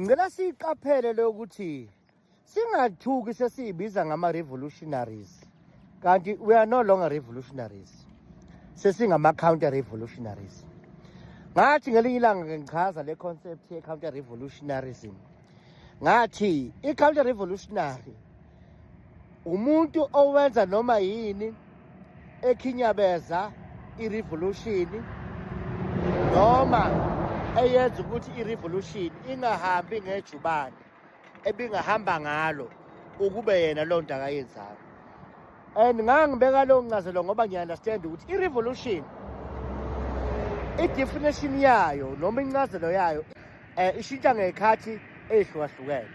Ngicela siyiqaphele lokuthi singathuki sesiyibiza ngama-revolutionaries, kanti we are no longer revolutionaries, sesingama-counter revolutionaries. Ngathi ngelinye ilanga ngichaza le concept ye-counter revolutionarism, ngathi i-counter revolutionary umuntu owenza noma yini ekhinyabeza i-revolution noma eyenza ukuthi i-revolution ingahambi ngejubane ebingahamba ngalo ukube yena loo nto akayenzanga. And ngangibeka leyo ncazelo ngoba ngiya-understand ukuthi i-revolution, i-definition yayo noma incazelo yayo ishintsha ngey'khathi ey'hlukahlukene,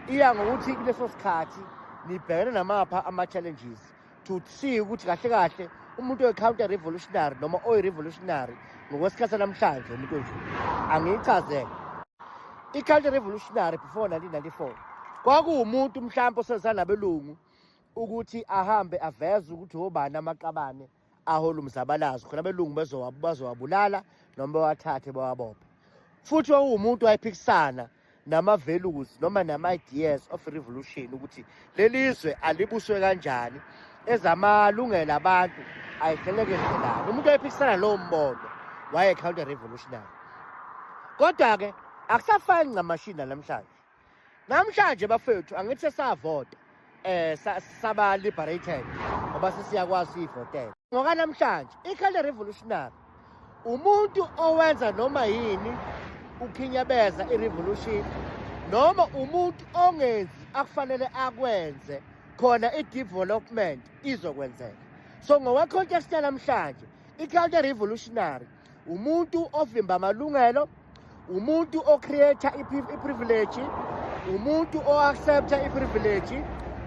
iya ngokuthi kuleso sikhathi nibhekene namapha ama-challenges, to see ukuthi kahle kahle umuntu oyi-counter revolutionary noma oyi-revolutionary ngokwesikhathi sanamhlanje umuntu onje. Angiyichazele i-counter revolutionary. Before 1994 kwakuwumuntu mhlawumbe osebenzisana nabelungu ukuthi ahambe aveze ukuthi obani amaqabane ahola umzabalazo, khona abelungu bazowabulala noma bawathathe bawabophe. Futhi kwakuwumuntu wayephikisana nama-values noma nama-ideas of revolution, ukuthi leli zwe alibuswe kanjani, ezamalungelo abantu ayihleleke ndlelani. Umuntu wayephikisana lowo mbono waye-counter revolutionary. Kodwa-ke akusafani ncamashini namhlanje. Namhlanje bafethu, angithi sesavota, saba liberated ngoba sesiyakwazi siyivotela. Ngokanamhlanje i-counter revolutionary umuntu owenza noma yini ukhinyabeza i-revolution noma umuntu ongenzi akufanele akwenze khona i-development izokwenzeka. So ngokwe-context yanamhlanje, i-counter revolutionary umuntu ovimba amalungelo, umuntu o-create i-privilege, umuntu o-accepta i-privilege,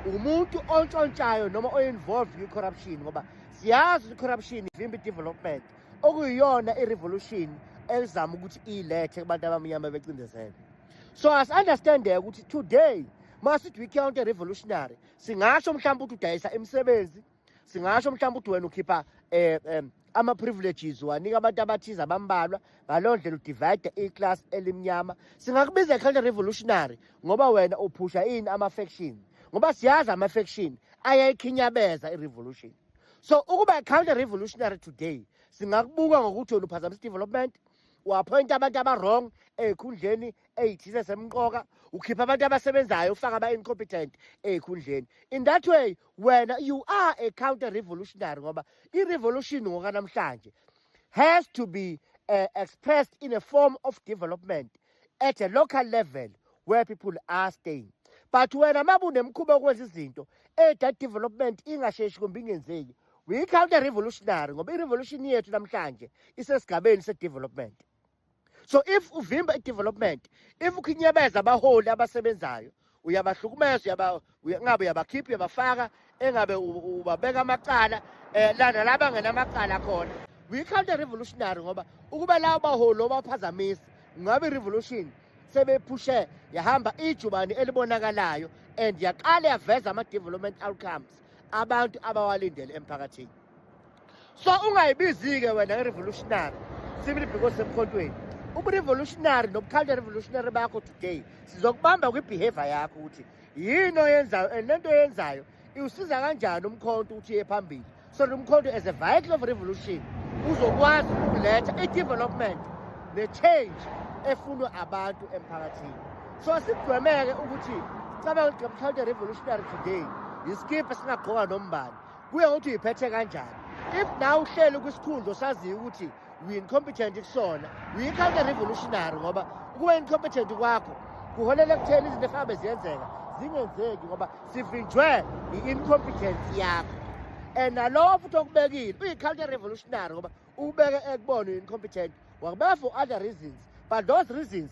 umuntu ontshontshayo noma o-involved kwi-corruption, ngoba siyazi ukuthi i-corruption ivimba i-development okuyiyona i-revolution elizama ukuthi iyilethe kubantu abamnyama becindezelwe. So asi-understande ukuthi today masithi we-counter revolutionary, singasho mhlawumbe ukuthi udayisa imisebenzi, singasho mhlawumbe ukuthi wena ukhipha ama-privileges wanika abantu abathize abambalwa, ngaleyo ndlela u-divide i-class elimnyama. Singakubiza counter revolutionary ngoba wena uphusha ini? Ama-faction, ngoba siyazi ama-faction ayayikhinyabeza i-revolution. So ukuba counter revolutionary today, singakubuka ngokuthi wena uphazamisa i-development, u-appoint abantu aba-wrong ey'khundleni ey'thize semqoka, ukhipha abantu abasebenzayo, ufake aba-incompetent ey'khundleni. In that way wena you are a counter revolutionary, ngoba i-revolution ngokanamhlanje has to be expressed in a form of development at a local level where people are staying. But wena mabe unemkhuba wokwenza izinto that development ingasheshi kumbe ingenzeki, uyi-counter revolutionary, ngoba i-revolution yethu namhlanje isesigabeni se-development. So if uvimba i-development, if ukhinyabeza abaholi abasebenzayo, uyabahlukumeza, ngabe uyabakhipha, uyabafaka, engabe ubabeka amacala lana la bangenamacala khona, uyi-counter revolutionary, ngoba ukuba labo baholi obaphazamisa, ngabe i-revolution sebephushe yahamba ijubane elibonakalayo and yaqala yaveza ama-development outcomes abantu abawalindele emphakathini. So ungayibizi-ke wena i-revolutionary simply because semkhontweni. Ubu-revolutionary nobu-counter revolutionary bakho today sizokubamba kwi-behavior yakho, ukuthi yini oyenzayo and lento oyenzayo iwusiza kanjani umkhonto ukuthi uye phambili, so lo mkhonto as a vehicle of revolution uzokwazi ukuletha i-development ne-change efunwa abantu emphakathini. So sigwemeke ukuthi sicabanga ukuthi counter revolutionary today isikipha singagqoka nombani, kuye ngokuthi uyiphethe kanjani. If nawe uhleli kwisikhundla osaziyo ukuthi uyi-incompetent kusona, uyi-counter revolutionary, ngoba ukuba incompetent kwakho kuholela ekutheni izinto efanele ziyenzeka zingenzeki, ngoba sivinjwe i-incompetence yakho. And nalowo futhi okubekile uyi-counter revolutionary, ngoba ubeke ekubona uyi-incompetent, wakubeka for other reasons, but those reasons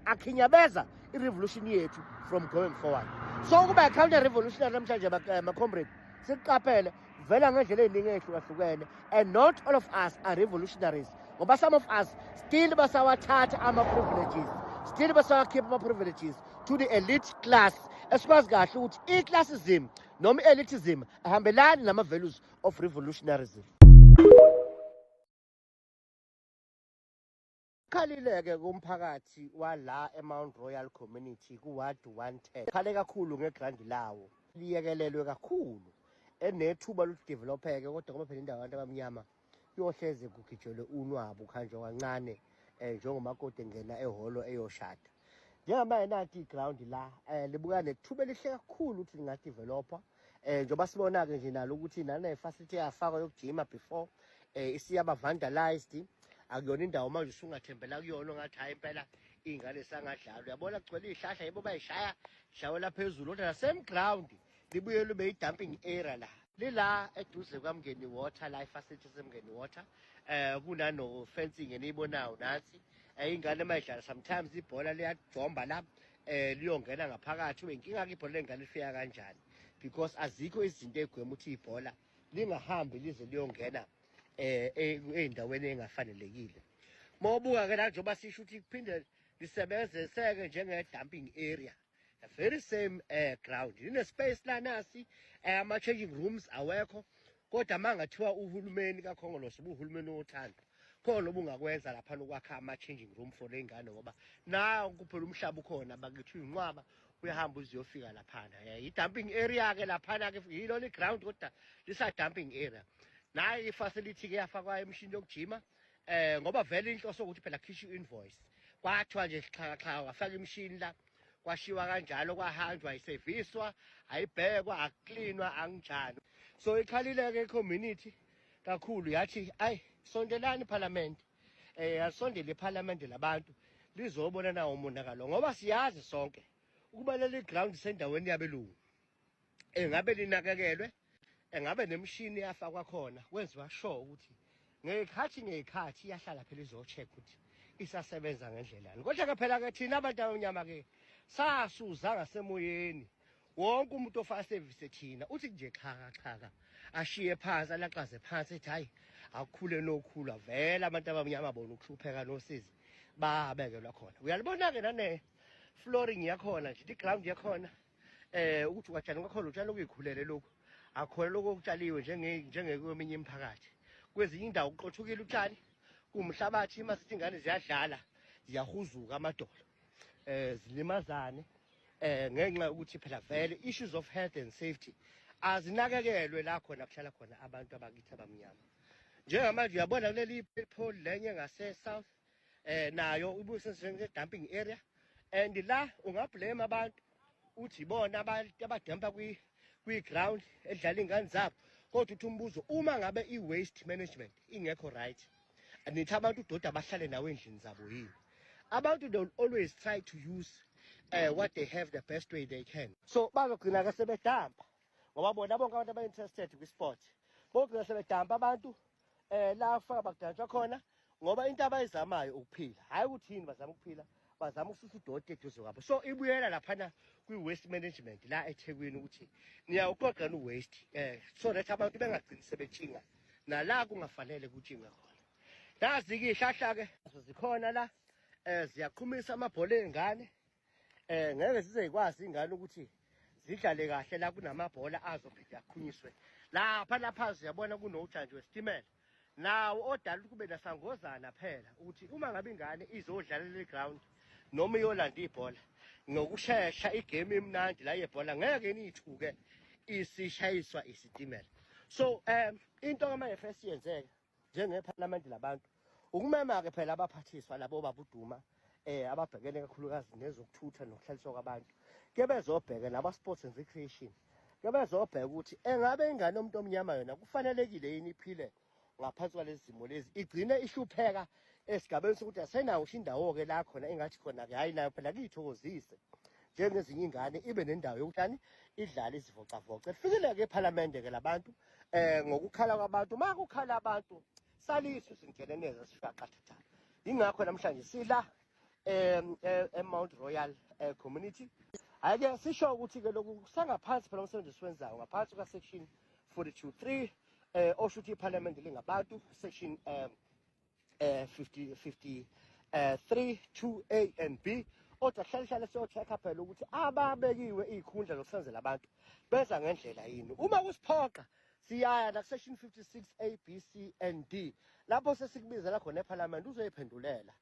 akhinyabeza i-revolution yethu from going forward. So ukuba i-counter revolutionary namhlanje, ma-comrade, sikuqaphele vela ngendlela ey'ningi ey'hlukahlukene, and not all of us are revolutionaries, ngoba some of us still basawathatha ama-privileges, still basawakhipha ama-privileges to the elite class, esikwazi kahle ukuthi i-classism noma i-elitism ahambelani nama-values of revolutionarism. Kukhalile-ke kumphakathi wala eMount Royal Community ku-Ward 110. Khale kakhulu ngegrandi lawo. Liyekelelwe kakhulu enethuba lokuthi develop-eke kodwa ngoba phela indawo abantu abamnyama kuyohleze kugijelwe unwabu kuhanjwa kancane njengomakoti engena ehholo eyoshada. Njengamanje nanti iground la libuka nethuba elihle kakhulu ukuthi lingadevelopha njengoba sibona-ke nje nalo ukuthi nane-facility eyafakwa yokujima before isiyaba vandalized. Akuyona indawo manje usungathembela kuyona ongathi hhayi impela iy'ngane sangadlala. Uyabona kugcwele iy'hlahla, yebo bayishaya shawela phezulu, kodwa same ground libuye lube i-dumping area la. Lila eduze kwaMngeni Water la, i-facility eseMngeni Water, kunano fencing eniyibonayo nansi. Ingane mayidlala sometimes ibhola liyajomba la liyongena ngaphakathi. Inkinga ke ibhola lengane lifika kanjani, because azikho izinto egwema ukuthi ibhola lingahambi lize liyongena ey'ndaweni ey'ngafanelekile. Mawubuka ke la, njengoba sisho ukuthi kuphinde lisebenziseke njenge-dumping area, the very same ground line space la nasi, ama changing rooms awekho, kodwa mangathiwa uhulumeni kaKhongolose ubuhulumeni wothando khona obungakwenza lapha ukwakha ama changing room for ley'ngane, ngoba nawo kuphela umhlaba ukhona bakithi uyinqwaba, uyahamba uziyofika laphana. I-dumping area ke laphana ke yilona i-ground, kodwa lisa dumping area. Nayi i-facility ke yafakwa imishini yokujima, ngoba vele inhloso ukuthi phela khishwe invoice, kwathiwa nje xhaka xhaka wafaka imishini la, kwashiwa kanjalo, kwahanjwa ayiseviswa, ayibhekwa, akuklinwa, anginjani. So ikhalile-ke i-community kakhulu, yathi ayi sondelani iphalamende, asondele iphalamende labantu lizobona nawo umonakalo, ngoba siyazi sonke ukuba leli ground sendaweni yabelungu engabe linakekelwe, engabe nemishini yafakwa khona, kwenziwa sure ukuthi ngey'khathi ngey'khathi iyahlala phela izo-check ukuthi isasebenza ngendlelani. Kodwa-ke phela-ke thina abantu abamnyama-ke sasuza ngasemoyeni, wonke umuntu ofaka service thina uthi nje xhaka xhaka ashiye phansi, alaqaze phansi, ethi hayi akukhule nokhula. Vele abantu abamnyama bona ukuhlupheka nosizi babekelwa khona. Uyalibona-ke nane flooring yakhona nje, i-ground yakhona, ukuthi kwatshani kwakhona utshani okuyikhulele lokhu, akukhona lokhu okutshaliwe njengekweminye imiphakathi. Kwezinye indawo kuqothukile utshani, kuwumhlabathi. Uma sithi ingane ziyadlala ziyahuzuka amadolo, zilimazane, ngenxa yokuthi phela vele issues of health and safety azinakekelwe la khona kuhlala khona abantu abakithi abamnyama. Njengamanje uyabona kuleli pole lenye ngase south, nayo ibuse dumping area, and la ungablame abantu uthi ibona abantu abadampa kwi ground edlala ingane zabo, kodwa uthi umbuzo, uma ngabe i-waste management ingekho right, nithi abantu udoda abahlale nawo endlini zabo yini? Abantu, they will always try to use what they have the best way they can, so bazogcina ke sebedampa, ngoba bona bonke abantu aba-interested kwi-sport bogcina sebedampa abantu la kufaka bakudantshwa khona, ngoba into abayizamayo ukuphila, hhayi ukuthi yini, bazama ukuphila, bazama ukususa udoti eduze kwabo. So ibuyela laphana kwi-waste management la eThekwini ukuthi niyawuqoqa nu-waste so that abantu bengagcini sebetshinga nala kungafanele kutshinge khona. Nazi-ke iy'hlahla-ke zikhona la, ziyaqhumisa amabhola ey'ngane, ngeke zize zikwazi ingane ukuthi zidlale kahle la kunamabhola azophinde aqhunyiswe lapha. Lapha siyabona kunojantshi wesitimela nawo odala ukuthi kube nasangozana phela, ukuthi uma ngabe ingane izodlalela i-ground noma iyolanda ibhola ngokushesha, igame imnandi la yebhola, ngeke niyithuke isishayiswa isitimela. So into kamanje siyenzeka njengephalamende labantu ukumema-ke phela abaphathiswa labo babuduma ababhekene kakhulukazi nezokuthutha nokuhlaliswa kwabantu, ke bezobheka naba sports and recreation, ke bezobheka ukuthi engabe ingane yomuntu omnyama yona kufanelekile yini iphile ngaphansi kwalezi zimo lezi, igcine ihlupheka esigabeni sokuthi asenawo usho indawo-ke la khona engathi khona-ke hhayi nayo phela kuyithokozise njengezinye ingane, ibe nendawo yokuthani idlale izivocavoce. Lifikile-ke ephalamende-ke labantu ngokukhala kwabantu. Uma kukhala abantu saliswe singeneneza sifika qathatha. Ingakho namhlanje sila eMount Royal Community. Hhayi-ke sisho ukuthi-ke lokhu kusangaphansi phela umsebenzi esiwenzayo ngaphansi kwa-section 42.3, osho ukuthi iphalamende lingabantu, section 50 53 2A and B, kodwa hlale hlale siyo-check-a phela ukuthi ababekiwe iy'khundla zokusebenzela abantu benza ngendlela yini. Uma kusiphoqa siyaya naku-section 56 A, B, C and D, lapho sesikubizela khona ephalamende uzoyiphendulela.